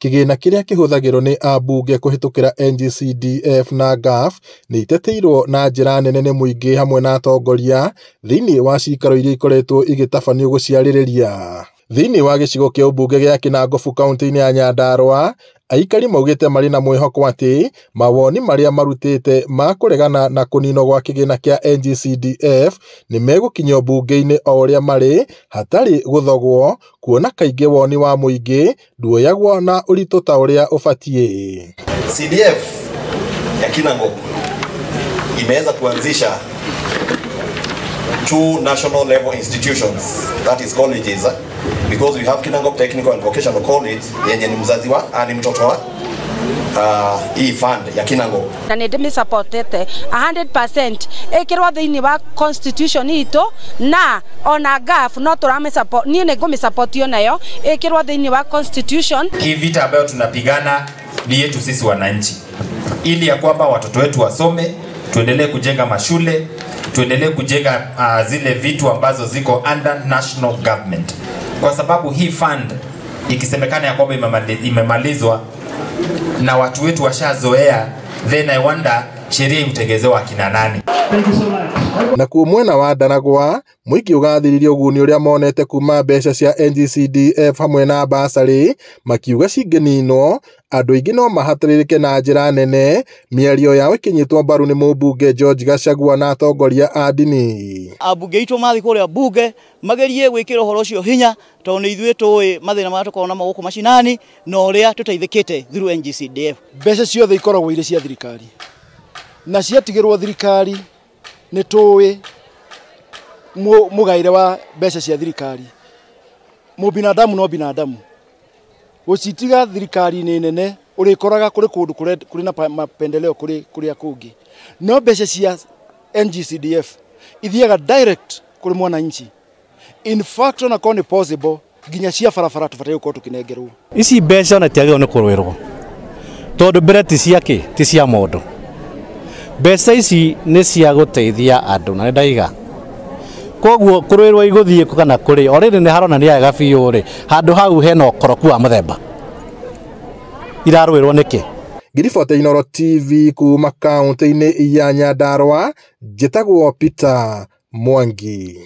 Kĩgĩna kĩrĩa kĩhũthagĩrwo nĩ ambunge kũhĩtũkĩra NGCDF na NGAAF nĩ iteteirwo na njĩra nene nĩ mũingĩ hamwe na atongoria thĩinĩ wa ciikaro iria ikoretwo igĩtabanio gũciarĩrĩria. Thĩinĩ wa gĩcigo kĩa ũmbunge gĩa Kinangofu kaunti-inĩ ya Nyandarua, aikari maugĩte marĩ na mwĩhoko atĩ mawoni marĩa marutĩte ma kũregana na kũninwo gwa kĩgĩna kĩa NGCDF nĩ megũkinyio mbunge-inĩ o ũrĩa marĩ hatarĩ gũthogwo, kuona kaingĩ woni wa mũingĩ nduoyagwo na ũritũ ta ũrĩa ũbatiĩ. CDF ya Kinangop imeweza kuanzisha 2 national level institutions, that is colleges, because we have Kinangop Technical and Vocational College yenye ni mzazi wa ni mtoto wa hii fund ya Kinangop. Na nĩ ndĩmĩsupportete 100% ĩkĩrwo thĩinĩ wa constitution itũ, na ona NGAAF no tũramĩsupport, niĩ nĩ ngũmĩsupport nayo ĩkĩrwo thĩinĩ wa constitution. Hii vita ambayo tunapigana ni yetu sisi wananchi, ili ya kwamba watoto wetu wasome, tuendelee kujenga mashule, tuendelee kujenga zile vitu ambazo ziko under national government, kwa sababu hii fund ikisemekana ya kwamba imemalizwa na watu wetu washazoea, then I wonder sheria itegezewa akina nani. Thank you so much. Na kuo mwena wa Ndaragwa, mũingĩ ũgathĩrĩria ũguni ũrĩa monete kuma mbeca cia NGCDF hamwe na basarĩ, makiuga cingĩninwo andũ aingĩ no mahatĩrĩrĩke na njĩra nene, mĩario yao ĩkĩnyitwo mbaru nĩ mũmbunge George Gachagua na atongoria a ndini. Ambunge aitũ mathiĩ kũrĩa bunge magerie gwĩkĩra ũhoro ũcio hinya, tondũ nĩ ithuĩ tũĩ mathĩna marĩa tũkoragwo namo gũkũ macinani na ũrĩa tũteithĩkĩte through NGCDF. Mbeca ciothe ikoragwo irĩ cia thirikari na ciatigĩrwo thirikari nĩ tũĩ mũgaĩre wa mbeca cia thirikari. Mũbinadamu no binadamu, gũcitiga thirikari-inĩ nene ũrĩkoraga kũrĩ kũndũ kũrĩ na mapendeleo kũrĩ kũrĩa kũngĩ, no mbeca cia NGCDF ithiaga direct kũrĩ mwananchi. In fact, ona korwo nĩ possible nginya cia barabara tũbataire gũkorwo tũkĩnengerwo. Ici mbeca ona itiagĩrĩirwo nĩ kũrũĩrwo, tondũ mbere ti cia kĩ, ti cia mũndũ. Mbeca ici nĩ cia gũteithia andũ na nĩ ndaiga. Koguo kũrũĩrwo igũthiĩ kana kũrĩ already nĩ haronania wega biũ rĩ, handũ hau hena ũkoroku wa mũthemba. Irarũĩrwo nĩkĩ? Ngiribota Inooro TV kuma kaunti-inĩ ya Nyandarua, njĩtagwo Peter Mwangi.